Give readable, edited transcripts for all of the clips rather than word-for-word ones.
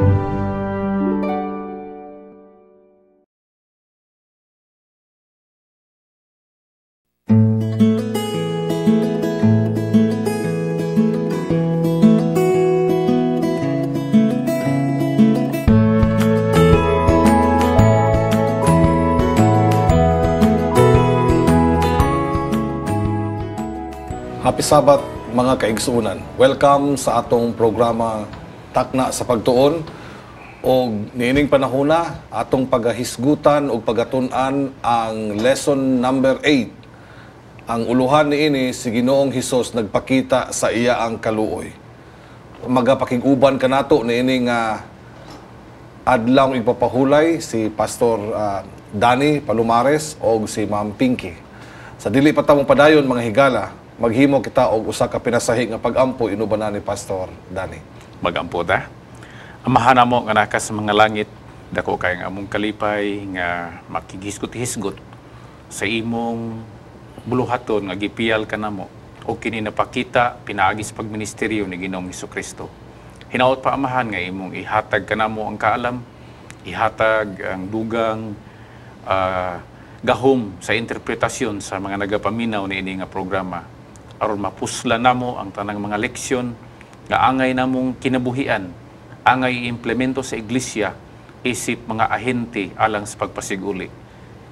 Happy Sabbath, mga kaigsuonan. Welcome sa atong programa Takna sa Pagtuon. Og niining panahona atong pagahisgutan og pagatun-an ang lesson number 8. Ang uluhan niini, si Ginoong Hesus nagpakita sa iya ang kaluoy. Magapakig-uban kanato niining adlaw igpapahulay si Pastor Danny Palomares og si Ma'am Pinky. Sa dili pa ta mopadayon, mga higala, maghimo kita og usa ka pinasahi nga pagampo inuban ni Pastor Danny. Magampo ta. Amahan namo nga naka sa mga langit, dako kay nga among kalipay nga makighisgot-hisgot sa imong buluhaton nga gipiyal kanamo o kini napakita pinaagi sa pagministeryo ni Ginoong Kristo. Hinaot pa, Amahan, nga imong ihatag kanamo ang kaalam, ihatag ang dugang gahom sa interpretasyon sa mga nagapaminaw niini nga programa aron mapusla namo ang tanang mga leksyon nga angay namong kinabuhian, angay implemento sa iglesia isip mga ahente alang sa pagpasiguli.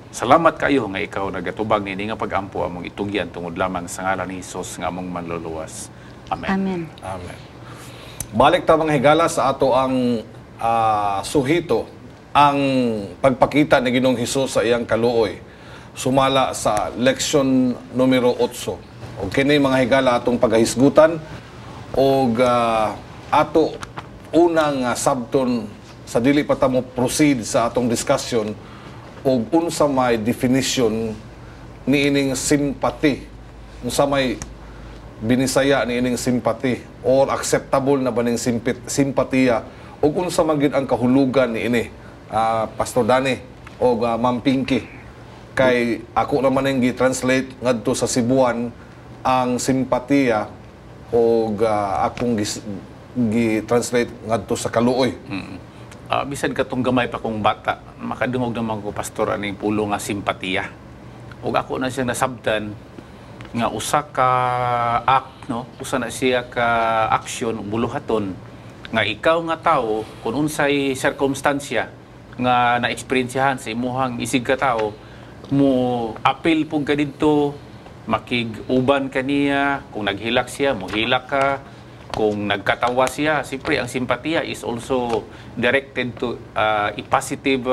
Salamat kayo nga ikaw nagatubag niini nga pagampo, among itugyan tungod lamang sa ngalan ni Hesus nga among manluluwas. Amen. Amen. Amen. Balik ta, mga higala, sa ato ang suhito, ang pagpakita ni Ginoong Hesus sa iyang kaluoy sumala sa leksyon numero 8. Og kini, mga higala, atong pagahisgutan og ato unang sabton sa dili pa ta mo proceed sa atong discussion og unsa may definition niining sympathy, unsa may binisaya niining sympathy or acceptable na ba ning simpatiya ug unsa man gyud ang kahulugan niini, Pastor Danny o Ma'am Pinky? Kay ako naman ang gi-translate ngadto sa Cebuan ang simpatiya og akong gi-translate ngadto sa kaluoy. Bisan katong gamay pa kong bata, makadungog naman ko, Pastor, aning pulong nga simpatiya. Ug ako na siyang nasabtan nga usa ka act, no, usa na siya ka action, buluhaton nga ikaw nga tawo, kung unsay sirkumstansya nga na-eksperyensiyahan sa imuhang isig ka tawo, mo apil pug ka didto, makig-uban ka niya. Kung naghilak siya, mohilak ka. Kung nagkatawa siya, siyempre ang simpatiya is also directed to a positive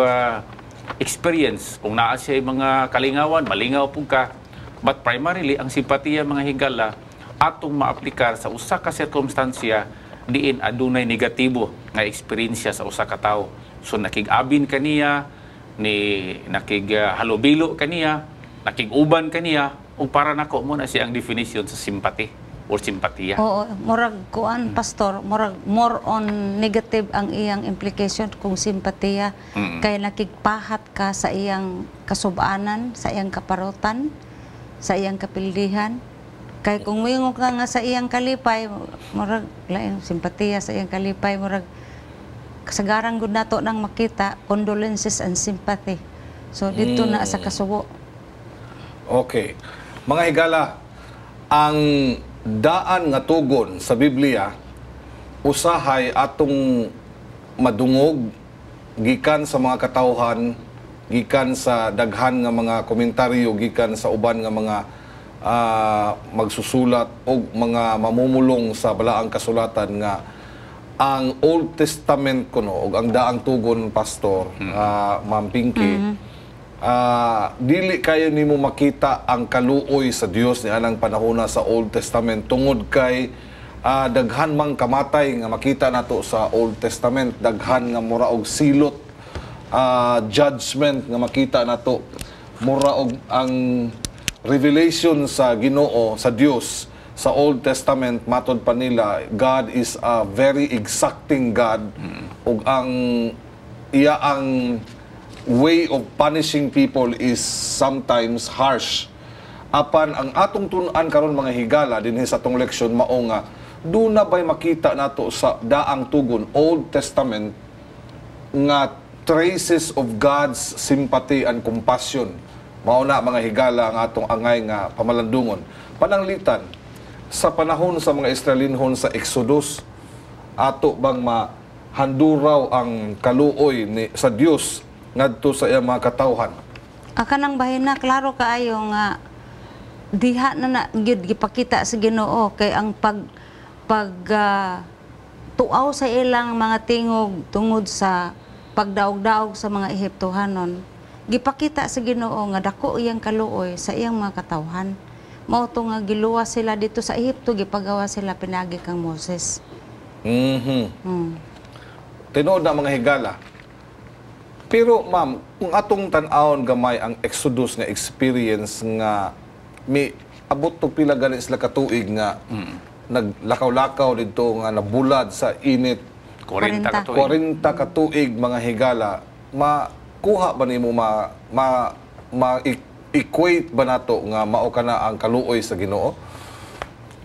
experience. Kung naa siya mga kalingawan, malingaw pug ka. But primarily, ang simpatiya, mga higala, atong maaplikar sa usa ka sirkumstansya diin adunay negatibo nga eksperyensya sa usa ka tawo. So nakig-abin kaniya, ni nakig-halubilo kaniya, nakig-uban kaniya, ug para nako mo na siya ang definition sa sympathy or simpatiya. Oo, murag kuan, Pastor, murag more on negative ang iyang implication kung simpatiya kay nakigpahat ka sa iyang kasubanan, sa iyang kaparutan, sa iyang kapildihan. Kay kung moingon ka nga sa iyang kalipay, murag lain simpatiya sa iyang kalipay, murag kasagaran gud nato nang makita condolences and sympathy. So dito na sa kasubo. Okay. Mga higala, ang daan nga tugon sa Biblia usahay atong madungog gikan sa mga katawhan, gikan sa daghan nga mga komentaryo, gikan sa uban nga mga magsusulat o mga mamumulong sa balaang kasulatan nga ang Old Testament kuno ug ang daang tugon, Pastor, Ma'am Pinky, dili kayo nimo makita ang kaluoy sa Dios ni anang panahona sa Old Testament tungod kay daghan mang kamatay nga makita nato sa Old Testament, daghan nga mura og silot, judgment nga makita nato, mura og ang revelation sa Ginoo, sa Dios sa Old Testament, matod pa nila, God is a very exacting God ug ang iya ang way of punishing people is sometimes harsh. Apan ang atong tun-an karon, mga higala, dinhi sa atong leksyon, mao nga duna bay makita nato sa daang tugon, Old Testament. nga traces of God's sympathy and compassion. Mao na, mga higala, ang atong angay nga pamalandungon. Pananglitan, sa panahon sa mga Israelinhon sa Exodus, ato bang mahanduraw ang kaluoy ni sa Dios ngadto sa iyang mga katawhan? Ah, kanang bahina, klaro kaayo nga diha na na gyud gipakita sa Ginoo kay ang pag pag tuaw sa ilang mga tingog tungod sa pagdaog-daog sa mga Ehiptohanon, gipakita sa Ginoo nga dako iyang kaluoy sa iyang mga katawhan. Mao to nga giluwas sila dito sa Ehipto, gipagawa sila pinagi kang Moses. Tinuod na, mga higala. Pero ma'am, kung atong tan-awon gamay ang Exodus nga experience nga mi abot og pila gani sila katuig nga naglakaw-lakaw didto nga nabulad sa init? 40 40. ka tuig. 40 katuig, mga higala, makuha ba nimo ma ma, ma equate ba nato nga mao kana ang kaluoy sa Ginoo?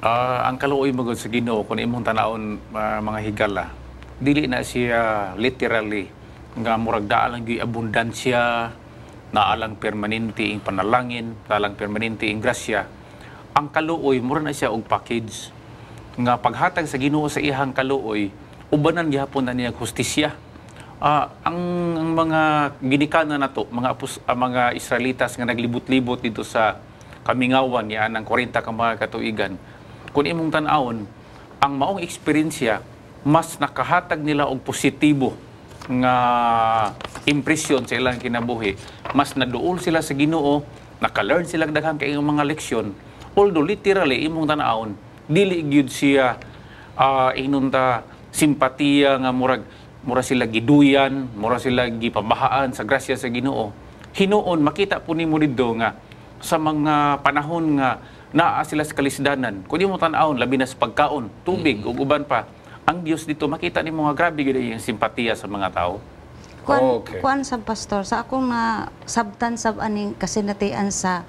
Ah, ang kaluoy mo gud sa Ginoo, kung imong tanawon, mga higala, dili na siya literally nga murag naa lang gyud abundansya, naa lang permanente ing panalangin, naa lang permanente ing grasya. Ang kaluoy mura na siya og package nga paghatag sa Ginoo sa iyang kaluoy, ubanan gihapon na niya hustisya. Ang mga ginikanan nato, mga Israelitas nga naglibot-libot dito sa kamingawan niya ng 40 ka mga katuigan. Kung imong tan-awon, ang maong eksperyensya mas nakahatag nila og positibo nga impresyon sa ilang kinabuhi. Mas naduol sila sa Ginoo, naka-learn sila daghan kay mga leksyon. Although literally imong tan-awon, dili gyud siya inunta simpatiya nga murag mura sila giduyan, mura sila gipabahaan sa grasya sa Ginoo. Hinuon makita po nimo didto nga sa mga panahon nga naa sila sa kalisdanan, kung imo tan-awon labi na sa pagkaon, tubig ug uban pa, ang Dios dito makita nimo nga grabe gyud ang simpatiya sa mga tao. Kuan, kuan sa pastor, sa akong na sabtan sab aning kasinatian sa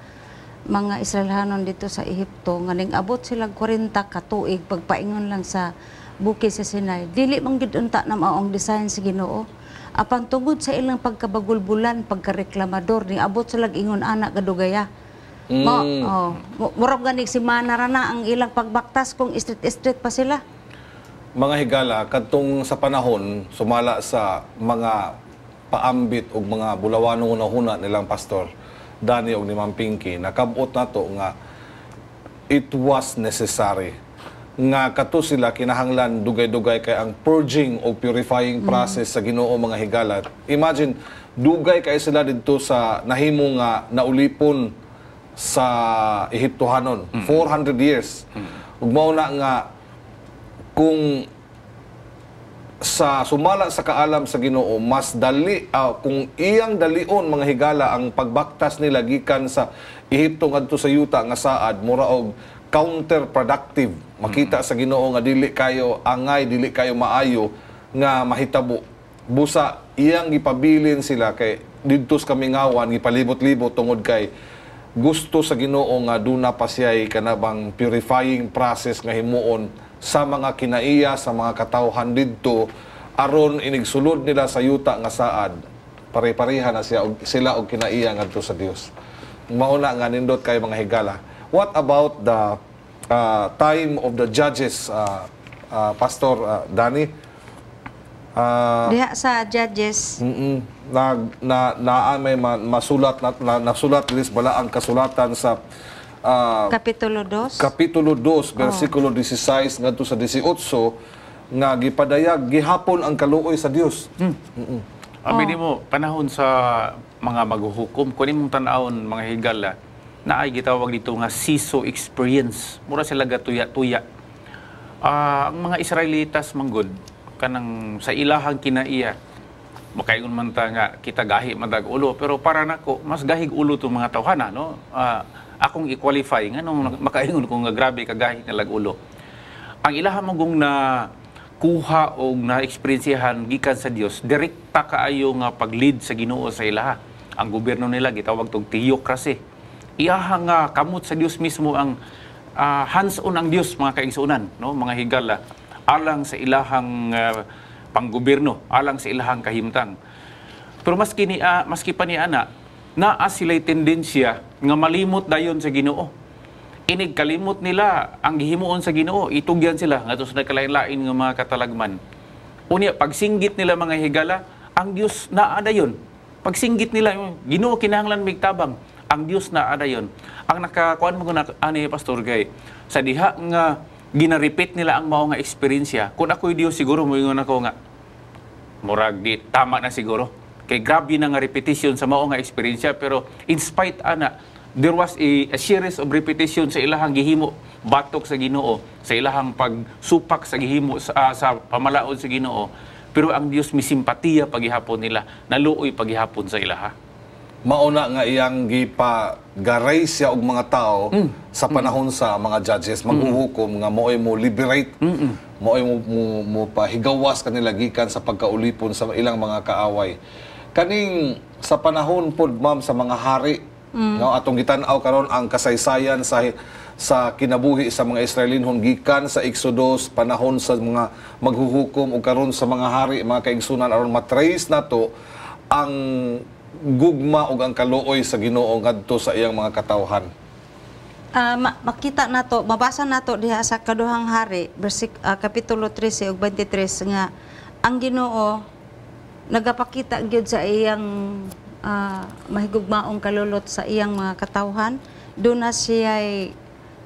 mga Israelhanon dito sa Ehipto nga ning abot sila 40 ka tuig pagpaingon lang sa bukid sa Sinai. Dili man gid unta na maong design sa Ginoo. Apan tungod sa ilang pagkabagulbulan, pagkareklamador, ning abot sila ingon ana kadugaya. Mo, oh, murag ganig si mana ra na ang ilang pagbaktas kung street street pa sila. Mga higala, kadtong sa panahon sumala sa mga paambit og mga bulawanong hunahuna nilang Pastor Danny og ni Ma'am Pinky, nakabot nato nga it was necessary nga kato sila kinahanglan dugay-dugay kay ang purging o purifying process sa Ginoo, mga higala. Imagine, dugay kay sila didto sa nahimo nga naulipon sa Ehiptohanon, 400 years. Ug mao na nga kung sa sumala sa kaalam sa Ginoo, mas dali kung iyang dalion, mga higala, ang pagbaktas nila gikan sa Ehipto ngadto sa yuta nga saad. Mura og counterproductive. Makita sa Ginoo nga dili kayo angay, dili kayo maayo nga mahitabo. Busa iyang gipabilin sila kay didto sa kamingawan, gipalibot-libot tungod kay gusto sa Ginoo nga duna pa siya'y kanabang purifying process nga himuon sa mga kinaiya, sa mga katawhan didto, aron inigsulod nila sa yuta nga saad, pare-pareha na siya og, sila og kinaiya ngadto sa Dios. Mao na nga nindot kay, mga higala. What about the time of the judges, Pastor Danny? Diha sa Judges, Na na naa may masulat na nasulat diri sa balaang kasulatan sa Kapitulo 2. Kapitulo 2 bersikulo 16 ngadto sa 18 nga gipadayag gihapon ang kaluoy sa Dios. Abi nimo panahon sa mga maghuhukom, kung imong tan-awon, mga higala, naay gitawag dito nga seesaw experience. Mura sila gatuya-tuya. Ang mga Israelitas manggod kanang sa ilahang kinaiya, makaingon man ta nga kita gahi man tag ulo, pero para nako mas gahig ulo tong mga tawhana, no? Akong i-qualify nganong makaingon ko nga grabe ka gahi nilag ulo. Ang ilaha magong na kuha og na eksperyensihan gikan sa Dios, direkta kaayo nga pag-lead sa Ginoo sa ilaha. Ang gobyerno nila gitawag tog theocracy. Iyaha nga kamot sa Dios mismo ang hands-on ang Dios, mga kaigsuonan, no, mga higala, alang sa ilahang panggobyerno alang sa ilahang kahimtang. Pero maski pa ni ana, naa sila'y tendensya nga malimot dayon sa Ginoo. Inig kalimot nila ang gihimuon sa Ginoo, itugyan sila ngadto sa nagkalain-lain nga mga katalagman. Unya pagsinggit nila, mga higala, ang Dios naa dayon. Pagsinggit nila, "Ginoo, kinahanglan mig tabang," ang Dios naa dayon. Ang nakakuan mo na ani, Pastor, kay sa diha nga gina-repeat nila ang mao nga eksperyensya, kung ako'y Dios siguro moingon ako nga murag di tama na siguro. Kay grabe na nga repetition sa mao nga eksperyensya, pero in spite ana, there was a series of repetition sa ilahang gihimo batok sa Ginoo, sa ilahang pagsupak sa gihimo sa pamalaod sa Ginoo. Pero ang Dios misimpatiya pagihapon nila, naluoy pagihapon sa ilaha. Mauna nga iyang gipa-garay siya og mga tao sa panahon sa mga judges, maghuhukom, nga mo'y mo liberate, mo'y mo pahigawas kanila gikan sa pagkaulipon sa ilang mga kaaway. Kaning sa panahon pod, ma'am, sa mga hari, no, atong gitan-aw karon ang kasaysayan sa kinabuhi sa mga Israelinhon gikan sa Exodus, panahon sa mga maghuhukom ug karon sa mga hari, mga kaigsunan, aron matrace nato ang gugma ug ang kaluoy sa Ginoo ngadto sa iyang mga katawhan. Makita nato, mabasa nato diha sa Kaduhang Hari, kapitulo 13 ug 23 nga ang Ginoo nagapakita gyud sa iyang mahigugmaong kalulot sa iyang mga katawhan. Doon na siya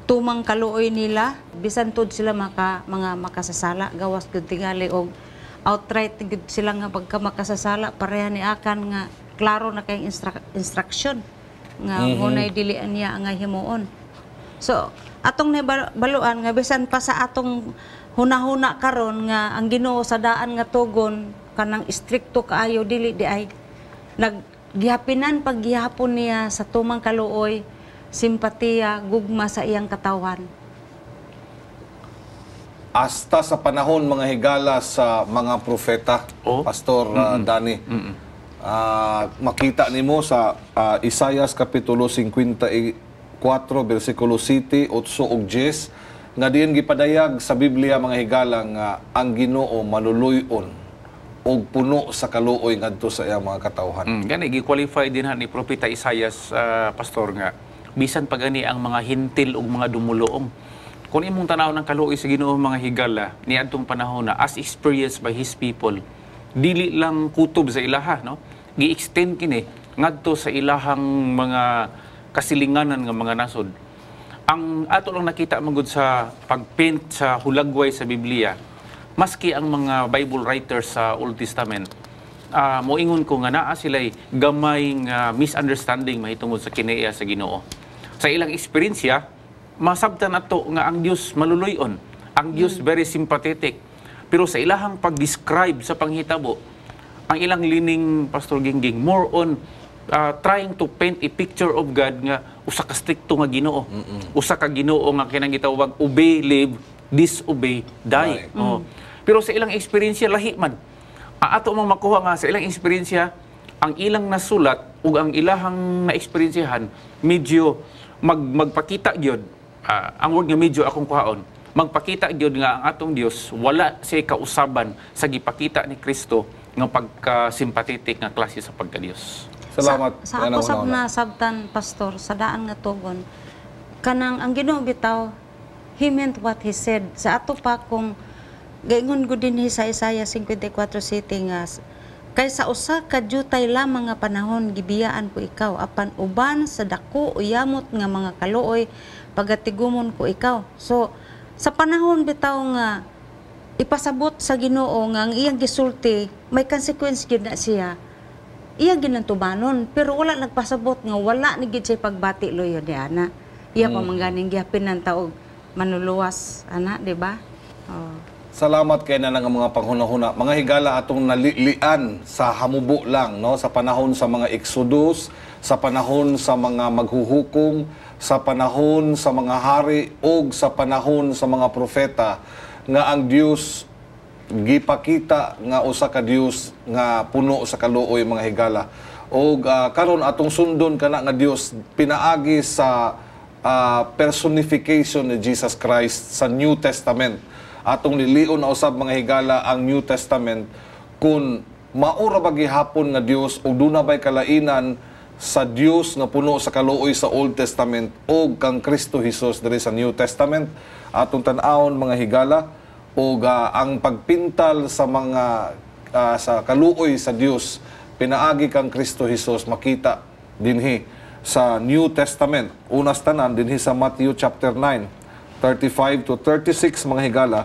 tumang kaluoy nila bisan tud sila mga makasasala, gawas gyud tingali og outright gyud sila nga pagka makasasala, pareha ni Akan nga klaro na kay instruction nga mm dili niya nga himuon. So, atong nabaluan nga bisan pa sa atong hunahuna karon nga ang Ginoo sa daan nga tugon kanang istrikto kaayo, dili di ay naggihapinan paggihapon niya sa tumang kaluoy, simpatiya, gugma sa iyang katawhan. Hasta sa panahon, mga higala, sa mga propeta, Pastor Danny. Makita nimo sa Isaias kapitulo 54 bersikulo 7, 8 ug 10 nga diin gipadayag sa Biblia, mga higala, nga ang Ginoo maluluy-on ug puno sa kaluoy ngadto sa iyang mga katawhan. Gani gi-qualify din ha ni Propeta Isaias, Pastor, nga bisan pa gani ang mga hintil ug mga dumuluong. Kung imong tanaw ng kaluoy sa Ginoo, mga higala, niadtong panahon na as experienced by his people, dili lang kutob sa ilaha, no? Gi-extend kini ngadto sa ilahang mga kasilinganan nga mga nasod. Ang ato lang nakita magud sa pagpaint sa hulagway sa Biblia, maski ang mga Bible writers sa Old Testament, moingon ko nga naa sila'y gamay nga misunderstanding mahitungod sa kinaiya sa Ginoo. Sa ilang eksperyensya, masabtan nato nga ang Dios maluluy-on, ang Dios very sympathetic. Pero sa ilahang pag-describe sa panghitabo, ang ilang leaning, Pastor Gingging, more on trying to paint a picture of God nga usa ka strikto nga Ginoo. Usa ka Ginoo nga kinang gitawag obey, live, disobey, die. Oh. Pero sa ilang eksperyensya, lahi man. Ato mang makuha nga sa ilang eksperyensya, ang ilang nasulat ug ang ilahang naeksperyensiyahan medyo magpakita gyud. Ang word nga medyo akong kuhaon, magpakita gyud nga ang atong Dios wala siya kausaban sa gipakita ni Kristo nga pagka-sympathetic nga klase sa pagka-Dios. Salamat. Sa Yan ako ang sab una-una. Na sabtan, Pastor, sa daan nga tugon, kanang ang Ginoo bitaw, he meant what he said. Sa ato pa kung gaingon gud dinhi sa Isaiah 54 city nga kay sa usa ka jutay lamang nga panahon gibiyaan ko ikaw, apan uban sa dako o yamot nga mga kaluoy pagatigumon ko ikaw. So sa panahon bitaw nga ipasabot sa Ginoo nga ang iyang gisulti may consequence gyud na siya, iya ginantubanon, pero wala nagpasabot nga wala ni gid siya pagbati loyo ni ana, iya pa man ganing gihapin ng taog manuluwas ana, di ba? Oh. Salamat kay na nga mga panghunahuna. Mga higala, atong nalilian sa hamubo lang, no, sa panahon sa mga Exodus, sa panahon sa mga maghuhukom, sa panahon sa mga hari ug sa panahon sa mga propeta nga ang Dios gipakita nga usa ka Dios nga puno sa kaluoy, mga higala. Og karon atong sundon kana nga Dios pinaagi sa personification ni Jesus Christ sa New Testament. Atong lilion na usab, mga higala, ang New Testament kung maura ba gihapon nga Dios o duna bay kalainan sa Dios nga puno sa kaluoy sa Old Testament o kang Kristo Jesus diri sa New Testament. Atong tan-awon, mga higala, o ang pagpintal sa mga sa kaluoy sa Dios pinaagi kang Kristo Jesus makita dinhi sa New Testament. Unas tanan, dinhi sa Matthew chapter 9, 35 to 36, mga higala,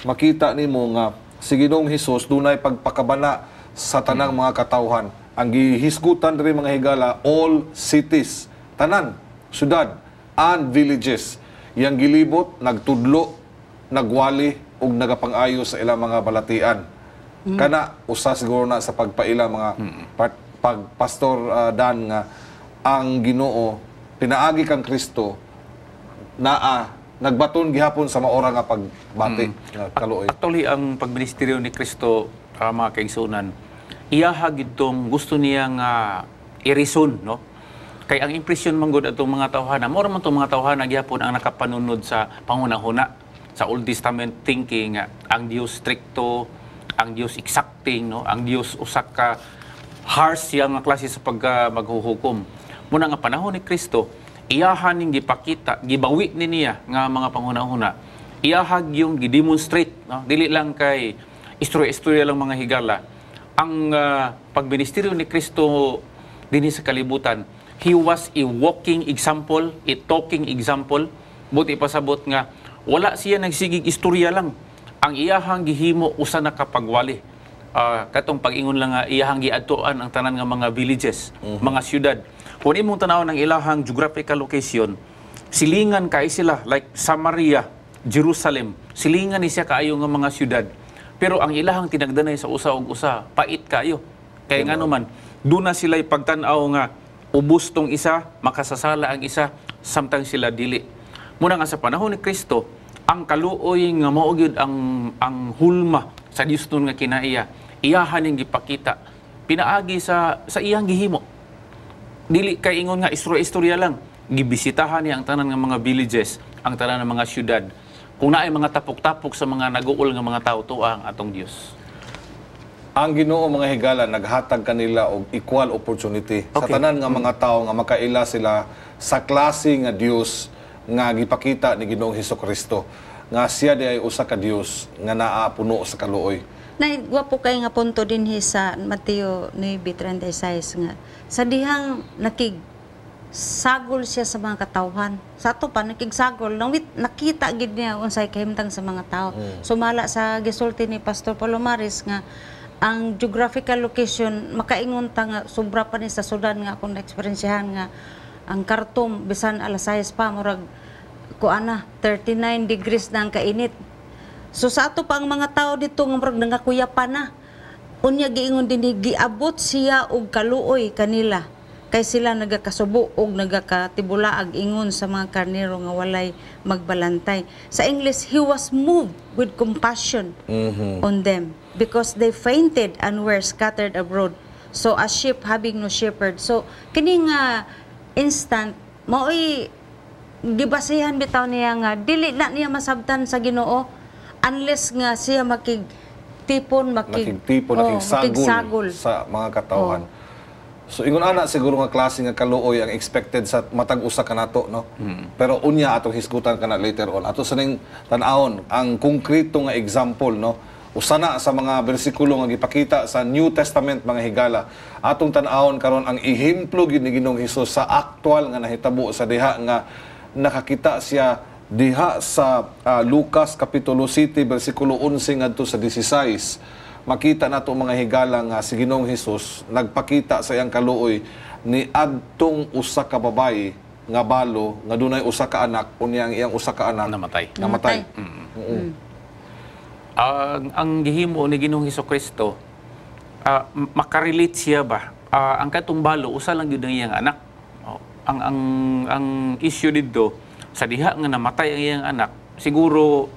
makita nimo nga si Ginoong Hesus dunay pagpakabana sa tanang mga katawhan. Ang gihisgutan diri, mga higala, all cities, tanan, syudad and villages. Yang gilibot, nagtudlo, nagwali ug nagapang-ayo sa ilang mga balatian. Kana usa siguro na sa pagpaila, mga pag Pastor Dan, nga ang Ginoo pinaagi kang Kristo naa nagbaton gihapon sa maora nga pagbati nga kaluoy. Actually, ang pagministeryo ni Kristo, mga kaigsunan, iyaha gidtong gusto niya nga irison, no? Kay ang impression man gud atong mga tawhana, mura man tong mga tawhana gihapon ang nakapanunod sa panghunahuna sa Old Testament thinking nga ang Dios stricto, ang Dios exacting, no? Ang Dios usa ka harsh siya nga klase sa pagka maghuhukom. Muna nga panahon ni Kristo, iyahan ning gipakita, gibawi ni niya nga mga panghunahuna. Iyahag yung gidemonstrate, no? Dili lang kay istorya-istorya lang, mga higala. Ang pagministeryo ni Kristo dinhi sa kalibutan, he was a walking example, a talking example. Buti pasabot nga wala siya nagsigig istorya lang. Ang iyahang gihimo usa na kapagwali. Katong pag-ingon lang nga iyahang giadtuan ang tanan nga mga villages, mga syudad. Kung imong tan-awon ang ilahang geographical location, silingan kay sila like Samaria, Jerusalem, silingan ni siya kaayo nga mga syudad. Pero ang ilahang tinagdanay sa usa og usa, pait kaayo. Kay ngano man, duna sila pagtan-aw nga ubos tong isa, makasasala ang isa, samtang sila dili. Muna nga sa panahon ni Kristo, ang kaluoy nga mao gyud ang hulma sa Dios nun nga kinaiya, iyahan ning gipakita pinaagi sa iyang gihimo. Dili kay ingon nga istorya-istorya lang. Gibisitahan niya ang tanan nga mga villages, ang tanan nga mga syudad. Kung naay mga tapok-tapok sa mga naguol nga mga tao, tuwa ang atong Dios. Ang Ginoo, mga higala, naghatag kanila og equal opportunity sa tanan nga mga tao nga makaila sila sa klase nga Dios nga gipakita ni Ginoong Hesus Kristo, nga siya di ay usa ka Dios nga naa puno sa kaluoy. Nay, gwapo kay nga punto dinhi sa Mateo 9:36 nga sa dihang nakig sagol siya sa mga katawhan. Sa ato pa nakigsagol, nawit nakita gid niya unsay kahimtang sa mga tao. Sumala sa gisulti ni Pastor Palomares nga ang geographical location, makaingon ta nga sobra pa ni sa Sudan nga akong naeksperensyahan nga ang Khartoum bisan alas 6 pa murag kuana 39 degrees na ang kainit. So sa ato pa ang mga tao dito nga murag nangakuyapan na. Unya giingon din giabot siya og kaluoy kanila kay sila nagakasubo og nagakatibulaag ingon sa mga karnero nga walay magbalantay. Sa English, he was moved with compassion on them because they fainted and were scattered abroad. So as sheep having no shepherd. So kini nga instant maoy gibasihan bitaw niya nga dili na niya masabtan sa Ginoo unless nga siya makigtipon, makig Nakigtipon, oh, nakigsagol makigsagol sa mga katawhan. So ingon ana siguro nga klase nga kaluoy ang expected sa matag usa kanato, no? Pero unya atong hisgutan kana later on. Ato sa ning tan-awon ang konkreto nga example, no? Usa na sa mga bersikulo nga gipakita sa New Testament, mga higala. Atong tan-awon karon ang ehemplo gyud ni Ginoong Hesus sa aktual nga nahitabo sa diha nga nakakita siya diha sa Lucas kapitulo 7 bersikulo 11 ngadto sa 16. Makita nato, mga higala, nga si Ginoong Hesus nagpakita sa iyang kaluoy ni adtong usa ka babayi nga balo nga dunay usa ka anak, unya ang iyang usa ka anak Namatay. Namatay. Ang gihimo ni Ginoong Kristo, makarelate siya ba? Ang katong balo usa lang gyud ang iyang anak. Oh, ang issue didto sa diha nga namatay ang iyang anak, siguro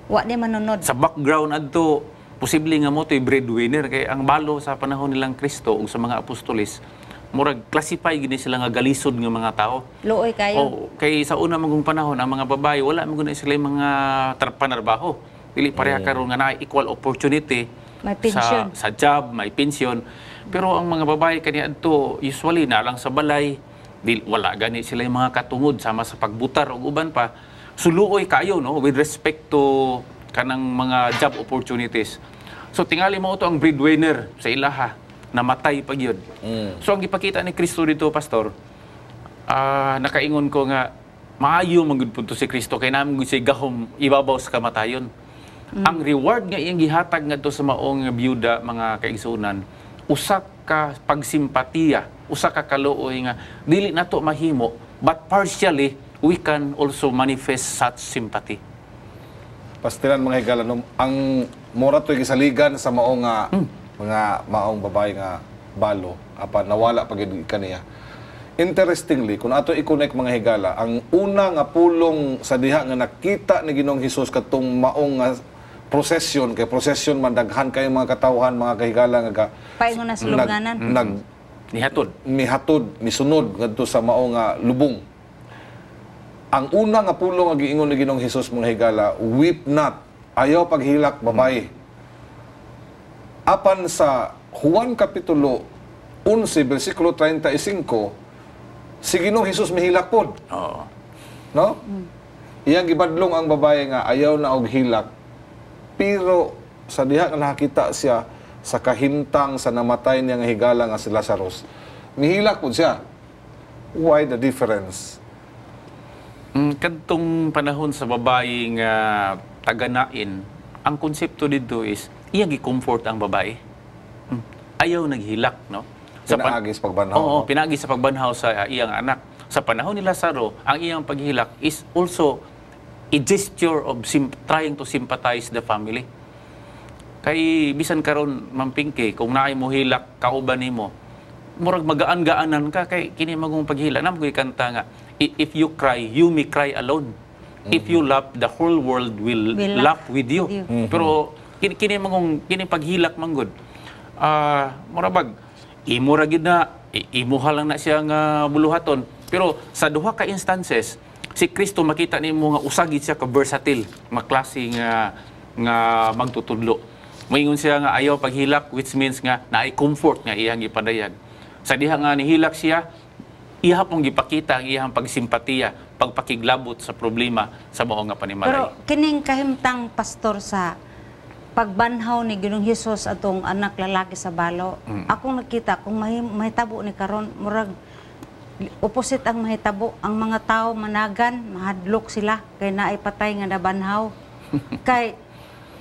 Wa ni manunod. Sa background adto posible nga mo to'y breadwinner kay ang balo sa panahon nilang Kristo ug sa mga apostoles, murag classify gini sila nga galisod nga mga tao. Luoy kayo. Oh, kay sa una magong panahon ang mga babae wala man gud na sila mga panarbaho. Dili pareha karon nga naay equal opportunity May pension. sa job, may pension. Pero ang mga babae kaniadto usually na lang sa balay, di, wala gani sila yung mga katungod sama sa pagbutar ug uban pa. Suluoy kayo, no, with respect to kanang mga job opportunities. So tingali mao to ang breadwinner sa ilaha, namatay pa gyud. So ang gipakita ni Kristo dito, pastor, nakaingon ko nga maayo man gud pud to si Kristo kay naa man gud siya gahom ibabaw sa kamatayon. Ang reward nga iyang gihatag ngadto sa maong biyuda, mga kaigsuonan, usa ka pagsimpatiya, usa ka kaluoy nga dili nato mahimo, but partially we can also manifest such sympathy. Pastilan, mga higala, no, ang mura to'y gisaligan sa maong nga mga maong babae nga balo apan nawala pa gid kaniya. Interestingly, kung ato i-connect, mga higala, ang una nga pulong sa diha nga nakita ni Ginoong Hesus katong maong nga procession, kay procession man, daghan kayo mga katawhan, mga kahigala, nga Paingon na sulunganan. Nag Nihatod. Mihatod, misunod ngadto sa mao nga lubong. Ang una nga pulong nga giingon ni Ginoong Hesus, mga higala, "Weep not." Ayaw paghilak, babae. Apan sa Juan Kapitulo 11 bersikulo 35, si Ginoong Hesus mihilak pod. No? Iyang gibadlong ang babae nga ayaw na og hilak. Pero sa diha nga nakakita siya sa kahimtang sa namatay niya nga higala nga si Lazarus, mihilak pud siya. Why the difference? Kadtong panahon sa babae nga taga-Nain, ang konsepto dito is iyang gi-comfort ang babae. Ayaw naghilak, no? Pinaagi sa pagbanhaw, Oo, no? pinaagi sa pagbanhaw sa iyang anak. Sa panahon ni Lazaro, ang iyang paghilak is also a gesture of trying to sympathize the family. Kay bisan karon, Ma'am Pinky, kung naay mo hilak kauban nimo, murag magaan-gaanan ka kay kini magong paghilak. Naa koy kanta nga, "If you cry, you may cry alone. If you laugh, the whole world will will laugh with you." With you. Pero kini magong kini paghilak manggod. Mura bag imo ra gid na imuha lang na siya nga buluhaton. Pero sa duha ka instances, si Kristo makita nimo nga usa gid siya ka versatile, maklase nga nga magtutudlo. Moingon siya nga ayaw paghilak, which means nga naay comfort nga iyang gipadayag. Sa diha nga nihilak siya, iya pong gipakita ang iyang pagsimpatiya, pagpakiglabot sa problema sa mao nga panimalay. Pero kining kahimtang, pastor, sa pagbanhaw ni Ginoong Hesus atong anak lalaki sa balo, akong nakita kung mahitabo ni karon, murag opposite ang mahitabo. Ang mga tao managan, mahadlok sila kay naay patay nga nabanhaw. Kay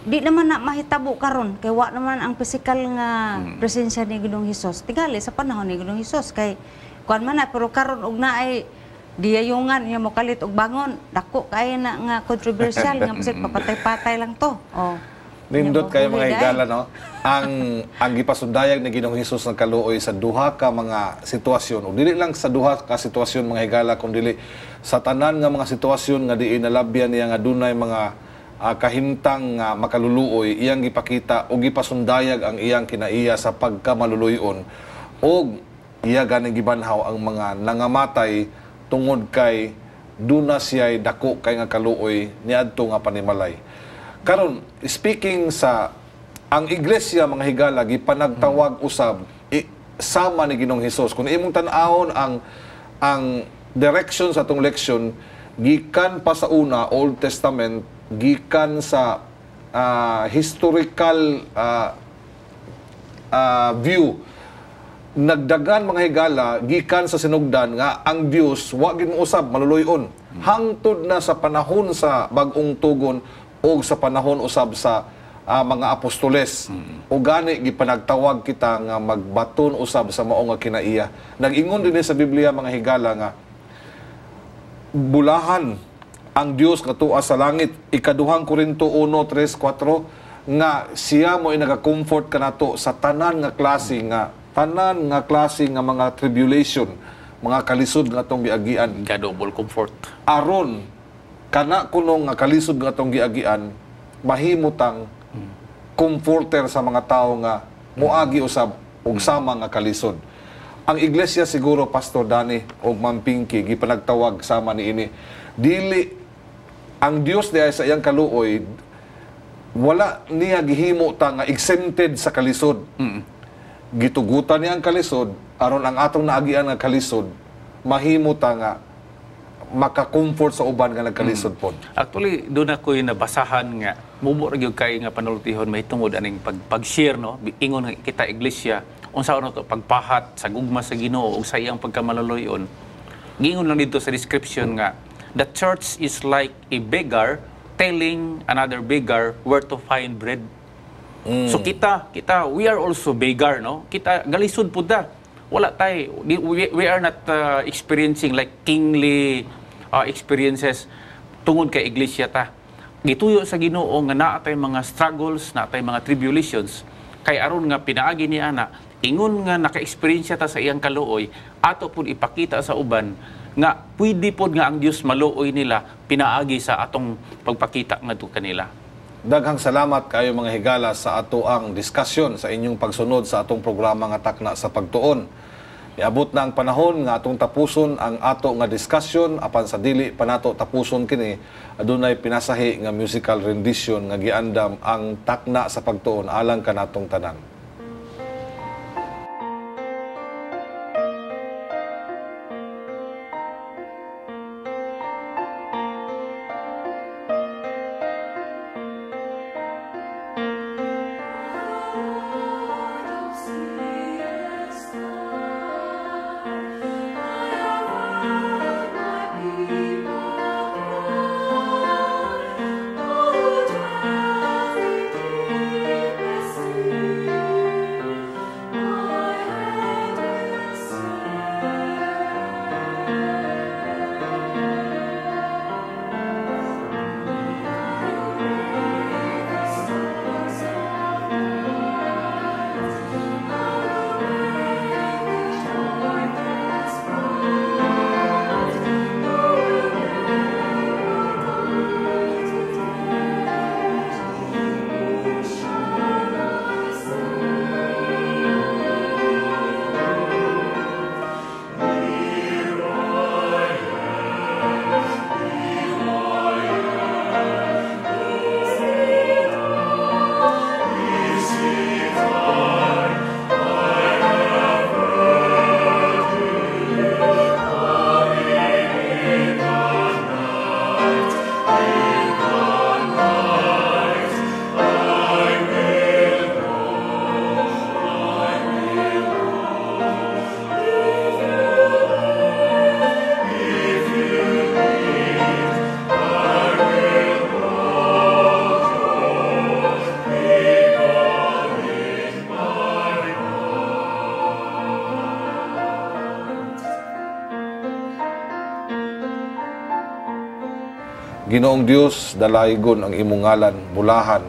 di naman na mahitabo karon kay wa naman ang physical nga presensya ni Ginoong Hesus. Tingali sa panahon ni Ginoong Hesus kay kuan man na, pero karon og naay giyayungan niya mokalit og bangon, dako kay na nga controversial nga bisag papatay-patay lang to. Oh. Nindot kayo, mga Nya, higala, no? Ang gipasundayag ni Ginoong Hesus ng kaluoy sa duha ka mga sitwasyon, o dili lang sa duha ka sitwasyon, mga higala, kun dili sa tanan nga mga sitwasyon nga diin nalabyan niya nga dunay mga kahimtang nga makaluluoy, iyang gipakita o gipasundayag ang iyang kinaiya sa pagkamaluluyon og iya ganing gibanhaw ang mga nangamatay tungod kay duna siya'y dako kay nga kaluoy niadto nga panimalay. Karon, speaking sa ang iglesia, mga higala, gipanagtawag usab sama ni Ginoong Hesus. Kung imong tan-awon ang direction sa atong leksyon, gikan pa sa una, Old Testament, gikan sa historical view, nagdagan, mga higala, gikan sa sinugdan nga ang Dios wa gid usab maluluyon hangtod na sa panahon sa Bag-ong Tugon o sa panahon usab sa mga apostoles. O gani gipanagtawag kita nga magbaton usab sa mao nga kinaiya. Nag-ingon din sa Biblia, mga higala, nga bulahan ang Dios nga tuwa sa langit, Ikaduhang Korinto 1:3 4, nga siya mo ay nagakomfort kanato sa tanan nga klase nga mga tribulation, mga kalisod nga atong giagian. God of all comfort. Aron kana kuno nga kalisod nga atong giagian, mahimutang comforter sa mga tawo nga moagi usab og sama nga kalisod. Ang iglesia siguro, Pastor Danny og Ma'am Pinky, gipanagtawag sama niini. Dili ang Dios diay sa iyang kaluoy. Wala niya gihimo ta nga exempted sa kalisod. Gitugutan niya ang kalisod aron ang atong naagian nga kalisod mahimo ta nga maka-comfort sa uban nga nagkalisod pod. Actually, doon ako'y nabasahan nga mubo ra gyud kay nga panultihon mahitungod aning pag-share, no, ingon nga kita iglesia unsa ano to pagpahat sa gugma sa Ginoo ug sa iyang pagkamaluluyon. Giingon lang dito sa description nga the church is like a beggar telling another beggar where to find bread. So kita we are also beggar, no? Kita galisod pud ta. Wala tay, we are not experiencing like kingly experiences tungod kay iglesia ta. Gituyo sa Ginoo nga naa tay mga struggles, naa tay mga tribulations kay aron nga pinaagi ni ana ingon nga naka-experience ta sa iyang kaluoy, ato pud ipakita sa uban nga pwede pod nga ang Dios maluoy nila pinaagi sa atong pagpakita ngadto kanila. Daghang salamat kayo mga higala sa ato ang diskusyon sa inyong pagsunod sa atong programa nga Takna sa Pagtuon. Niabot na ang panahon nga atong tapuson ang ato nga diskusyon, apan sa dili pa nato tapuson kini adunay pinasahi nga musical rendition nga giandam ang Takna sa Pagtuon alang kanatong tanan. Ginoong Dios, dalaygon ang imong ngalan, bulahan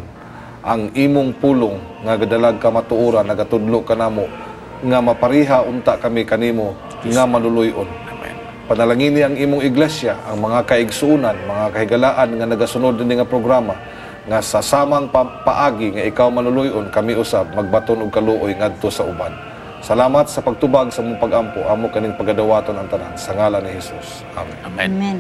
ang imong pulong nga gadalag kamatuoran, nagatudlo kanamo nga mapariha unta kami kanimo nga maluluy-on. Amen. Panalangini ang imong iglesia, ang mga kaigsuonan, mga kahigalaan nga nagasunod dinhi nga programa nga sa samang paagi nga ikaw maluluy-on, kami usab magbaton og kaluoy ngadto sa uban. Salamat sa pagtubag sa mong pag-ampo, amo kaning pagadawaton ang tanan sa ngalan ni Hesus. Amen. Amen. Amen.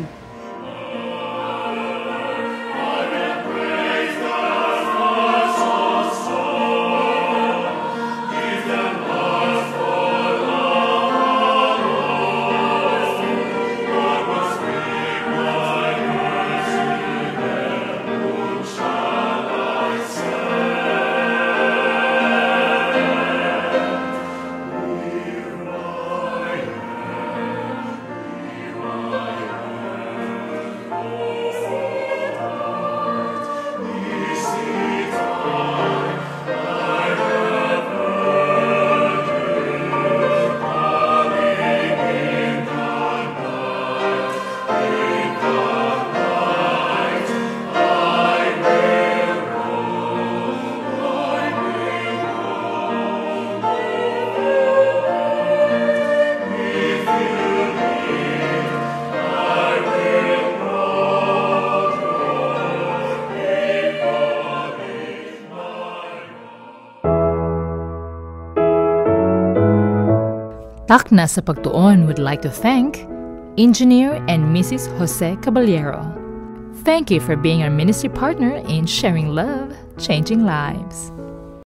Takna sa Pagtuon would like to thank Engineer and Mrs. Jose Caballero. Thank you for being our ministry partner in sharing love. changing lives.